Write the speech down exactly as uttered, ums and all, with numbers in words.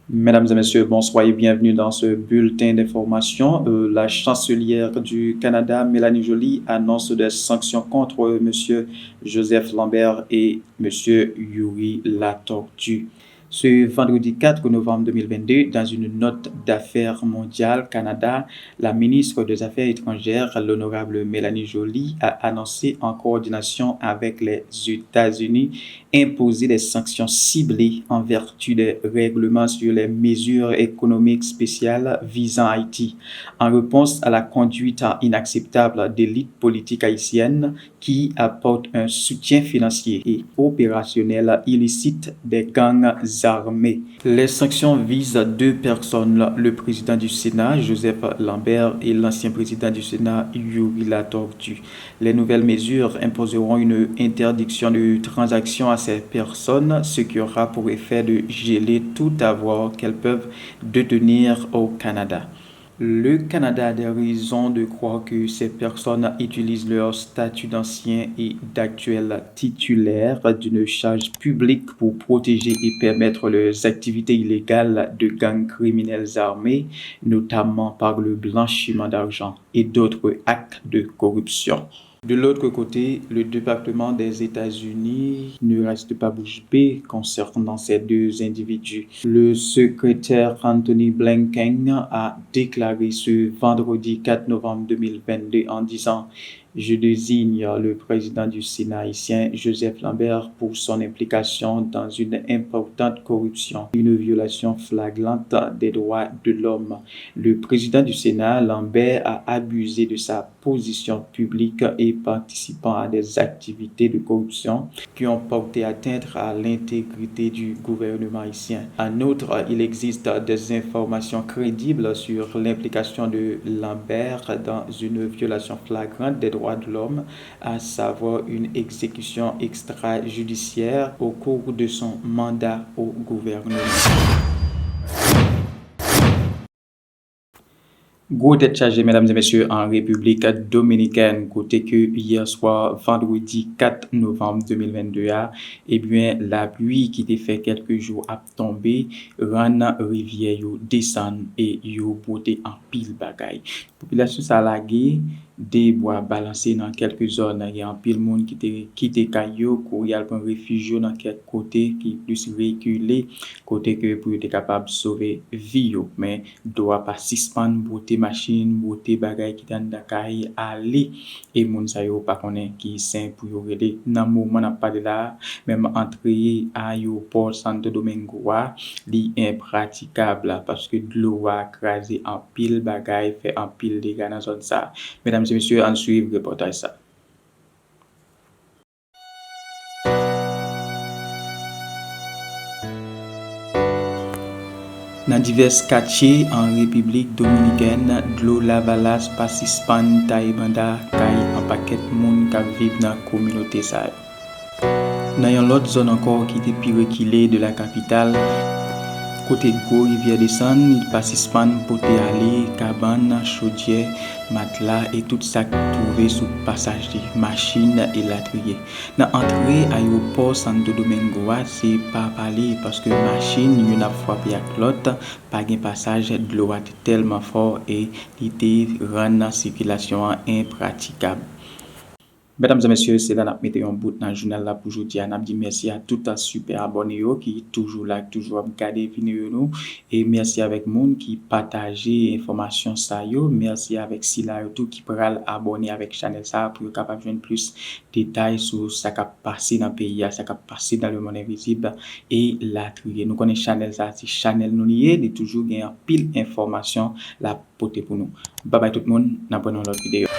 Mesdames et messieurs, bonsoir et bienvenue dans ce bulletin d'information. Euh, la chancelière du Canada, Mélanie Joly, annonce des sanctions contre monsieur Joseph Lambert et monsieur Youri Latortue. Ce vendredi quatre novembre deux mille vingt-deux, dans une note d'affaires mondiale Canada, la ministre des Affaires étrangères, l'honorable Mélanie Joly, a annoncé, en coordination avec les États-Unis, imposer des sanctions ciblées en vertu des règlements sur les mesures économiques spéciales visant Haïti, en réponse à la conduite inacceptable d'élites politiques haïtiennes qui apportent un soutien financier et opérationnel illicite des gangs armés. Les sanctions visent deux personnes, le président du Sénat, Joseph Lambert, et l'ancien président du Sénat, Youri Latortue. Les nouvelles mesures imposeront une interdiction de transaction à ces personnes, ce qui aura pour effet de geler tout avoir qu'elles peuvent détenir au Canada. Le Canada a des raisons de croire que ces personnes utilisent leur statut d'ancien et d'actuel titulaire d'une charge publique pour protéger et permettre les activités illégales de gangs criminels armés, notamment par le blanchiment d'argent et d'autres actes de corruption. De l'autre côté, le département des États-Unis ne reste pas bouche bée concernant ces deux individus. Le secrétaire Anthony Blinken a déclaré ce vendredi quatre novembre deux mille vingt-deux en disant : « Je désigne le président du Sénat haïtien, Joseph Lambert, pour son implication dans une importante corruption, une violation flagrante des droits de l'homme. » Le président du Sénat, Lambert, a abusé de sa position publique et participant à des activités de corruption qui ont porté atteinte à l'intégrité du gouvernement haïtien. En outre, il existe des informations crédibles sur l'implication de Lambert dans une violation flagrante des droits de l'homme, à savoir une exécution extrajudiciaire au cours de son mandat au gouvernement. Gwo tèt chaje, medam e mesye, an Repiblik Dominikèn, kote ke yè swa, vandredi kat novanm de mil vennde a, ebyen, lapli ki te fè kèlke jou ap tonbe, rann rivyè yo desann e yo bwote anpil bagay. Popilasyon sa lage, de bwa balanse nan kèlke zòn. Gen anpil moun ki te kite kay yo, kouri al pran refij yo nan kèk kote ki plis rekile, kote ke pou yo te kapab sove vi yo. Men dlo a pa sispann bwote machin, bwote bagay ki te anndan kay ale. E moun sa yo pa konnen ki sen pou yo rele. Nan moman n ap pale la a, menm antre ayewopò Santo Domingo a, li enpratikab, paske dlo a kraze anpil bagay, fè anpil dega nan zòn sa a. Medam e mesye, ann swiv repòtaj sa. Nan divès katye an Repiblik Dominikèn, dlo lavalas pa sispann taye banda kay an pakèt moun k ap viv nan kominote sa yo. Nan yon lòt zòn ankò ki te pi rekile de la kapital, kote gwo rivyè desann, li pa sispann pote ale kabann, chodyè, matla e tout sa k twouve sou pasaj li, machin elatriye. Nan antre ayewopò Santo Domingo a, se pa pale, paske machin youn ap frape ak lòt, pa gen pasaj, dlo a te tèlman fò e li te rann sikilasyon an enpratikab. Medam e mesye, se la n ap mete yon bout nan jounal la pou jodi a. N ap di mèsi a tout sipè abòne yo ki toujou la, ki toujou ap gade videyo nou. E mèsi avèk moun ki pataje enfòmasyon sa yo. Mèsi avèk sila yo tou ki pral abòne avèk chanèl sa a pou yo kapab jwenn plis detay sou sa k ap pase nan peyi a, sa k ap pase dans le monde invisible e latriye. Nou konnen chanèl sa a se chanèl nou li ye, li toujou gen anpil enfòmasyon l ap pote pou nou. Babay tout moun, n ap wè nan yon lòt videyo.